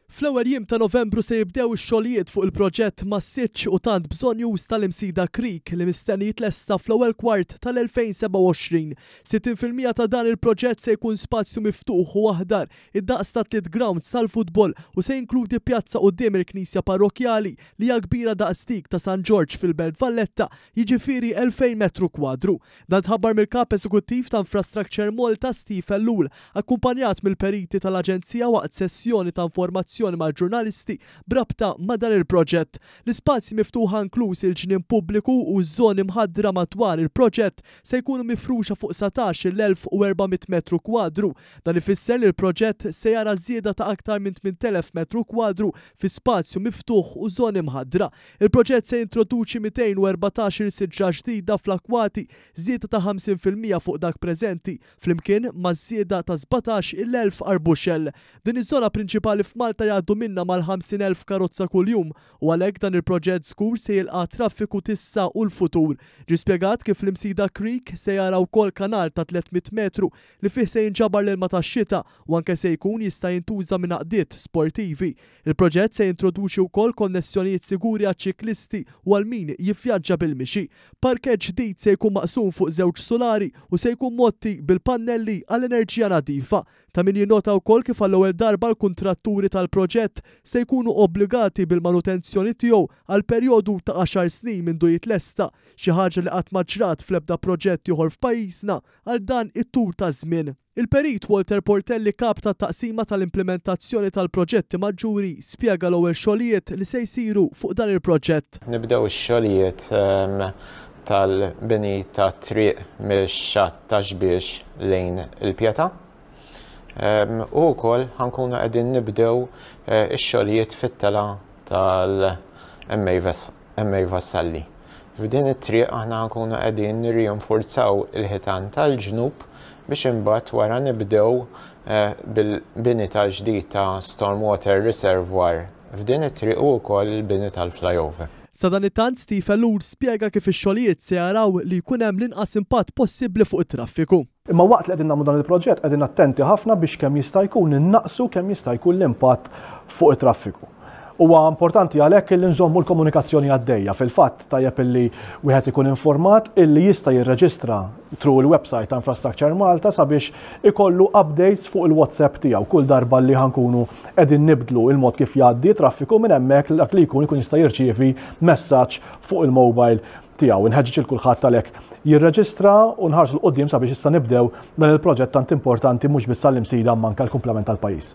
Fl-ewwel jiem ta' Novembru se jibdew ix-xogħlijiet fuq il-proġett massiċċ u tant bżonnjuż tal-Imsida Creek li mistenni jitlesta fl-ewwel kwart tal-2027. 60% ta' dan il-proġett se jkun spazju miftuħ u aħdar id-daqs ta' tliet grounds tal-futbol u se jinkludi pjazza quddiem il-knisja parrokkjali li hija kbira daqs dik ta' San Ġorġ fil-Belt Valletta, jiġifieri 2,000 metru kwadru. Dan tħabbar mill-Kap Eżekuttiv ta' Infrastructure Malta Steve Ellul, akkumpanjat mill-periti tal-aġenzija waqt sessjoni ta' informazzjoni mal-ġurnalisti b'rabta ma' dan il-proġett. L-ispazji miftuħa inkluż il-ġnien pubbliku u ż-żoni mħaddra madwar il-proġett se jkunu mifruxa fuq 19,400 metru kwadru. Dan ifisser li l-proġett se jara żieda ta' aktar minn 8,000 metru kwadru fi spazju miftuħ u żoni mħaddra. Il-proġett se jintroduċi 214-il siġra ġdida fl-akwati, żieda ta' 50% fuq dak preżenti, flimkien ma' żieda ta' 17,000 arbuxell. Din iż-żona prinċipali f'Malta jgħaddu minnha mal-50,000 karozza kuljum u għalhekk dan il-proġett żgur se jilqa' għat-traffiku t'issa u l-futur. Ġie spjegat kif l-Imsida Creek se jara wkoll kanal ta' 300 metru li fih se jinġabar l-ilma tax-xita u anke se jkun jista' jintuża minn għaqdiet sportivi. Il-proġett se jintroduċi wkoll konnessjonijiet siguri għaċ-ċiklisti u għal min jivvjaġġa bil-mixi. Parkeġġ ġdid se jkun maqsum fuq żewġ sulari u se jkun mgħotti bil-pannelli għal enerġija nadifa. Ta' min jinnota wkoll kif għall-ewwel darba l-kuntratturi tal-proġett se jkunu obbligati bil-manutenzjoni tiegħu għal perjodu ta' għaxar snin mindu jitlesta, xi ħaġa li qatt ma ġrat fl-ebda proġett ieħor f'pajjiżna għal dan it-tul ta' żmien. Il-Perit Walter Portelli Kap tat-Taqsima tal-Implimentazzjoni tal-Proġetti Maġġuri spjega l-ewwel xogħlijiet li se jsiru fuq dan il-proġett. Nibdew ix-xogħlijiet tal-bini ta' triq mix-xatt ta' Xbiex lejn il-Pietà. U wkoll ħa nkunu qegħdin nibdew ix-xogħlijiet fit-telgħa tal-MA MA Vassalli. F'din it-triq aħna ħa nkunu qegħdin nirrinforzaw il-ħitan tal-ġnub biex imbagħad wara nibdew bil-bini tal-ġdid ta' stormwater reservoir f'din it-triq u wkoll il-bini tal-flyover. Sadanittant Steve Ellul spjega kif ix-xogħlijiet se jaraw li jkun hemm l-inqas impatt possibbli fuq it-traffiku. Imma waqt li qegħdin nagħmlu dan il-proġett qegħdin attenti ħafna biex kemm jista' jkun innaqqsu kemm jista' jkun l-impatt fuq it-traffiku. Huwa importanti għalhekk illi nżommu l-komunikazzjoni għaddejja. Fil-fatt tajjeb illi wieħed ikun informat illi jista' jirreġistra through il-website ta' Infrastructure Malta sabiex ikollu updates fuq il-WhatsApp tiegħu kull darba li ħankunu qegħdin nibdlu il-mod kif jgħaddi traffiku minn hemmhekk dak li jkun ikun jista' jirċievi messaġġ fuq il-mobile tiegħu. Inħeġġeġ il kulħadd għalhekk jirreġistra u nħarsu 'l quddiem sabiex issa nibdew dan il-proġett tant importanti mhux biss għall-Imsida imma anke għall-kumplament tal-pajjiż.